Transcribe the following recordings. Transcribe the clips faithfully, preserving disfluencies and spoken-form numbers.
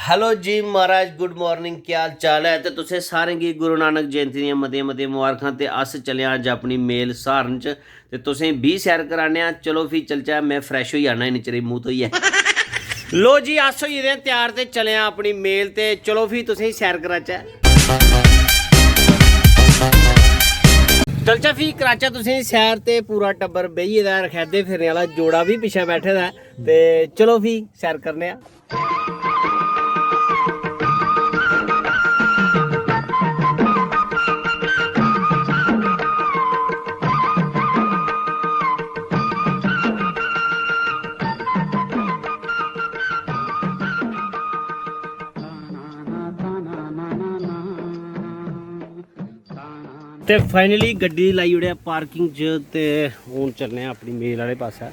Hello जी महाराज, good morning, क्या हाल चाल ऐ? ते तुसें सारें गी गुरु नानक जयंती दियां मतियां मतियां मुबारखां। ते अस चले आं अज्ज अपनी मेल स्हारण च, ते तुसें बी सैर कराने आं। चलो फ्ही चलचै, में फ्रैश होई जाना इन्ने चिरे मूंह धोइयै। लो जी, अस होई गेदे आं त्यार ते चले आं अपनी मेल, ते चलो फ्ही तुसें सैर कराचै। चलचै फ्ही कराचै तुसें सैर। ते पूरा टब्बर बेही गेदा ऐ, रखैदे फिरने आह्ला जोड़ा बी पिच्छें बैठे दा ऐ। ते चलो फ्ही सैर करने आं। ते finally गड्डी लाई ओड़ेआ पार्किंग च, ते हून चलने आं अपनी मेल आह्ले पासै।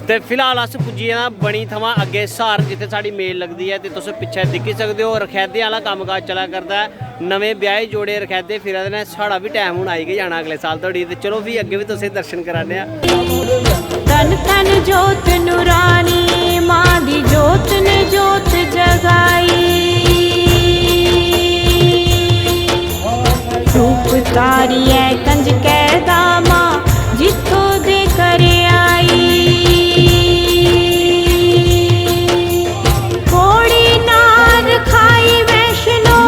ते फिलहाल अस पुज्जी गेदा बनी थमां अग्गें स्हार, जित्थै साढ़ी मेल लगदी ऐ। ते तुस पिच्छें दिक्खी सकदे ओ, रखैदे आह्ला कम्मकाज चला करदा ऐ। नमें ब्याहे जोड़े रखैदे फिरा दे न, साढ़ा बी टैम हून आई गै जाना अगले साल धोड़ी। ते चलो फ्ही अग्गें बी तुसें दर्शन कराने आं। धन धन जोत नूरानी, मां दी जोत ने जोत जगाई। रूप तारियै कंजकै दा मां जित्थों दे घर आई। कोड़ी नार खाई वैष्णो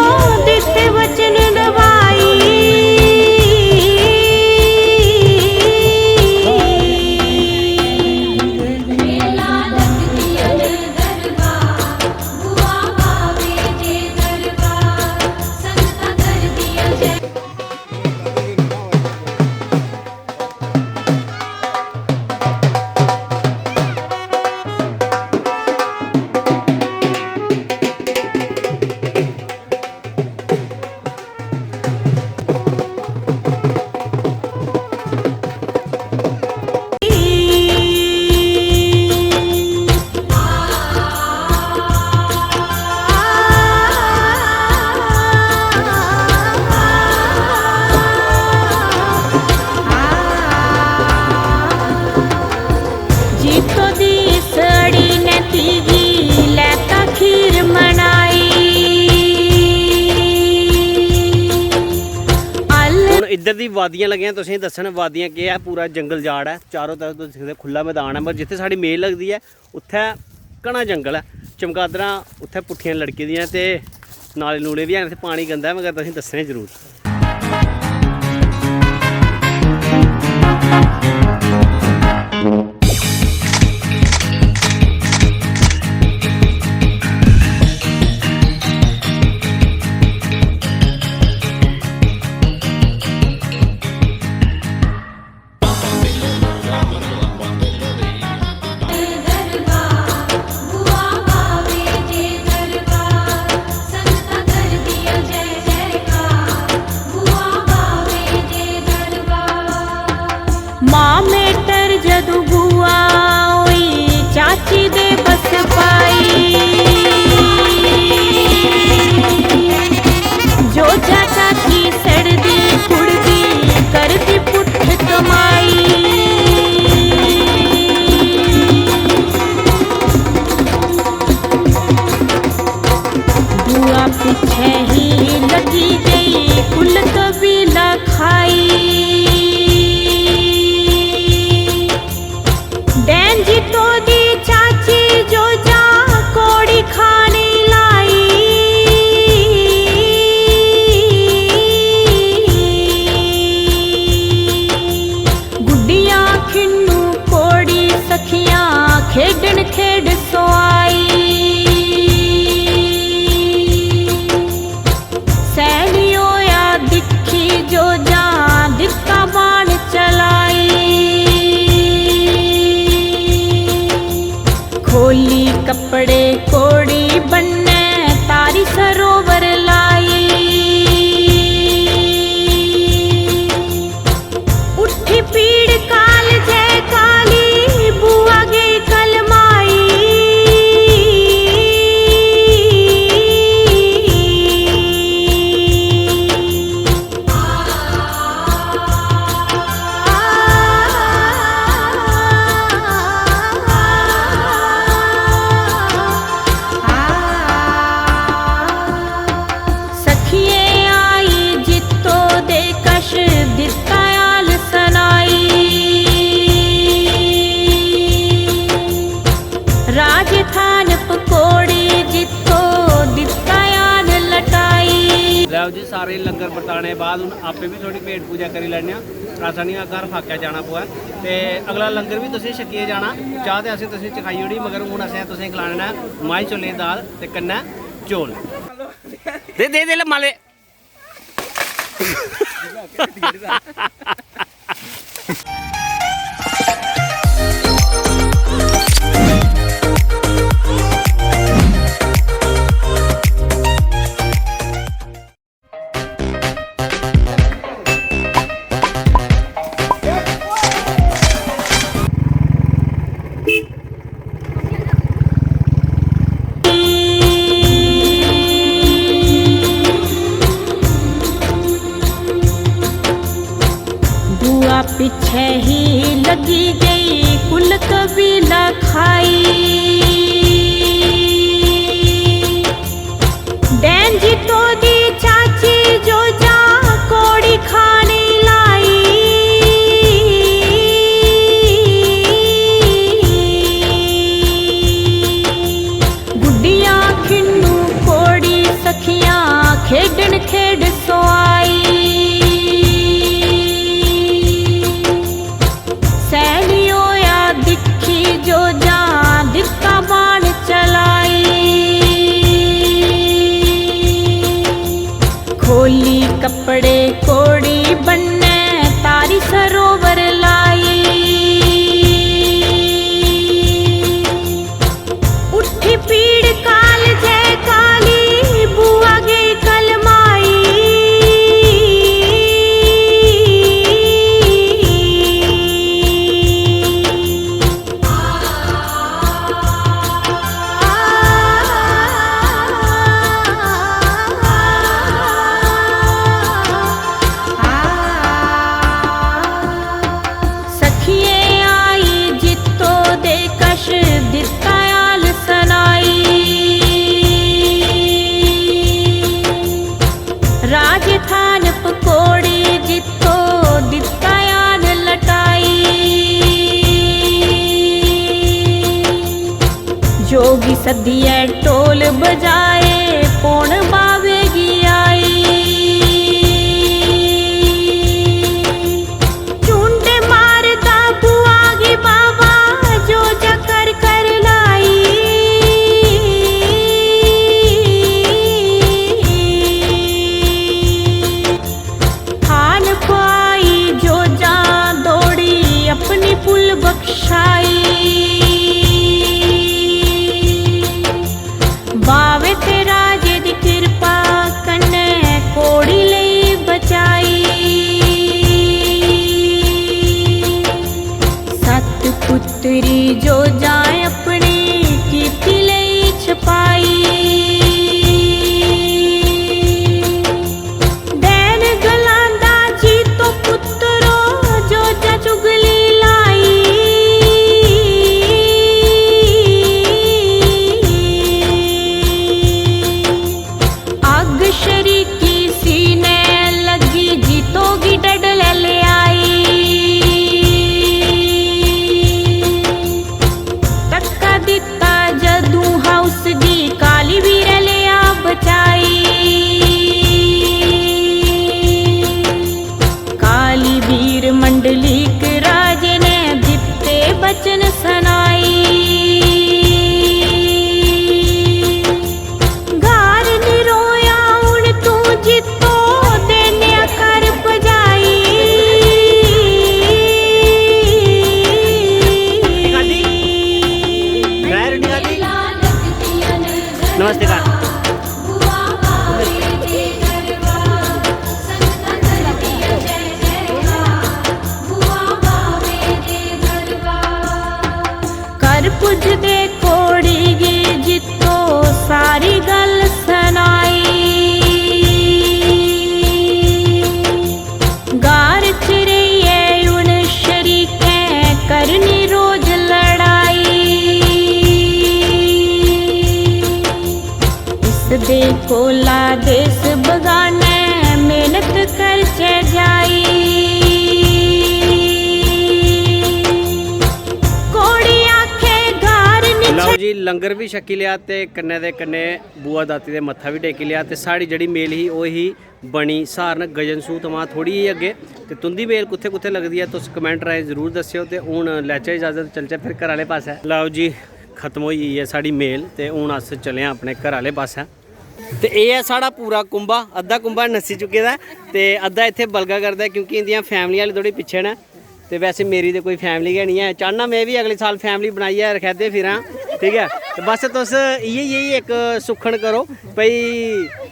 दित्ते वचन नभाई। जित्तो दी सड़ी ने तीगी लैता खीर मनाई। अल- हून इद्धर दी वादियां लग्गियां तुसेंगी दस्सन। वादियां केह् ऐ, पूरा जंगल जाड़ ऐ, चारों तरफ तुस दिखदे खु'ल्ला मैदान ऐ, पर जित्थै साढ़ी मेल लगदी ऐ उत्थै घना जंगल ऐ। चमगादड़ां उत्थै पुट्ठियां लड़की दियां ते नाले नूले बी हैन, इत्थै पानी गंदा ऐ, मगर तुसेंगी दस्सने जरूर। मां सारे लंगर बरताने दे बाद हून आपे बी थोड़ी पेट पूजा करी लैने आं, ऐसा निं होऐ घर फाकै जाना पवै। ते अगला लंगर बी तुसें छक्कियै जाना, चाह् ते असें तुसें चखाई ओड़ी, मगर हून असें तुसें खलाने न मांह् चौलें दी दाल ते कन्नै चौल। दे दे दे माले। बुआ पिछे ही लगी गई कुल कबीला खाई। डैन जी तोदी चाची जो जा कोड़ी खाने लाई। गुड्डियां खिन्नू कोड़ी सखियां खेडन खेड सोआई। सैनी होया दिखी जो जां दित्ता बाण चलाई। खोली कपड़े कोड़ी बन्ने तारी सरोवर लाई। उठी पीड़ काल जय काली बुआ गई कलमाई। सखिये आई जित्तो दे कश दित्ता आल सनाई। राजथान पकोड़ी जित्तो दित्ता आल लटाई। जोगी सदियै टोल बजाए पौन बावे गी आई। चुंड मारदा बुआ गी बाबा जो चक्कर कर लाई। थान पाई जो जां दौड़ी अपनी पुल बख्शाई। बावे ते राजे दी किरपा कन्नै कोड़ी लेई बचाई। सत पुत्री जो जां अपनी कीर्ति लेई छपाई। डैन गलांदा जी तो पुत्तरो जो जा चुगली लाई। अग शरीकी सीने लगी जी तो गी डडल ले आई। धक्का दित्ता जदू हा उसगी काली वीर लिया बचाई। काली वीर मंडलीक राजे ने दित्ते बचन सनाई। गार निरोया हुन तू जित्तो देने कर पजाई। नमस्ते कार। कर पुजदे कोड़ी गी जित्तो सारी गल्ल सनाई। गार च रेहियै हुन शरीकें करनी रोज लड़ाई। इस दे कोला देश बगाने मेहनत करचै जाई। कोड़ी आखे गार निछे- लओ जी, लंगर बी छकी लेआ ते कन्नै दे कन्नै बुआ दाती दे मत्था बी टेकी लेआ। ते साढ़ी जेह्ड़ी मेल ही, ओह् ही बनी स्हारण गजनसू थमां थोह्ड़ी जेही अग्गें। ते तुं'दी मेल कुत्थै कुत्थै लगदी ऐ, तुस कमैंट राहें जरूर दस्सेओ। ते हून लैचै इजाजत, चलचै फिर घरै आह्ले पासै। लैओ जी, खत्म होई गेई ऐ साढ़ी मेल ते हून अस चले आं अपने घरै आह्ले पासै। ते एह् ऐ साढ़ा पूरा कुंभा, अद्धा कुंभा नस्सी चुके दा ऐ ते अद्धा इत्थै बलगा करदा ऐ, क्योंकि इं'दियां फैमिली आह्ले थोह्ड़े पिच्छे न। ते वैसे मेरी ते कोई फैमिली गै निं ऐ, चाह्न्नां में बी अगले साल फैमिली बनाइयै रखैदे फिरां, ठीक ऐ। ते बस तुस इ'यै जेही इक सुक्खन करो भई,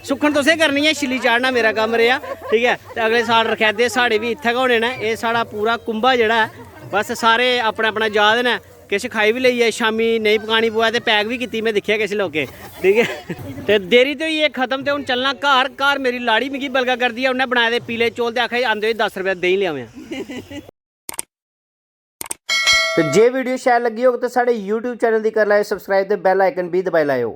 सुक्खन तुसें करनी ऐ, छिल्ली चाढ़ना मेरा कम्म रेहा, ठीक ऐ। ते अगले साल रखैदे साढ़े बी इत्थै गै होने न। एह् साढ़ा पूरा कुंभा जेह्ड़ा ऐ, बस सारे अपना अपना जा दे न, किश खाई बी लेई ऐ, शामी नेईं पकानी पवै ते पैक बी कीती में दिक्खेआ किश लोकें, ठीक ऐ। ते देरी ते होई ऐ खत्म, ते हून चलना घर। घर मेरी लाड़ी मिगी बलगा करदी ऐ, उन्नै बनाए दे पीले चौल ते आखा दी, "आंदे होई दस रपेऽ देहीं लेआवेआं।" ते जे वीडियो शैल लग्गी होग ते साढ़े YouTube चैनल दी करी लैओ सब्सक्राइब ते बैल आइकन बी दबाई लैओ।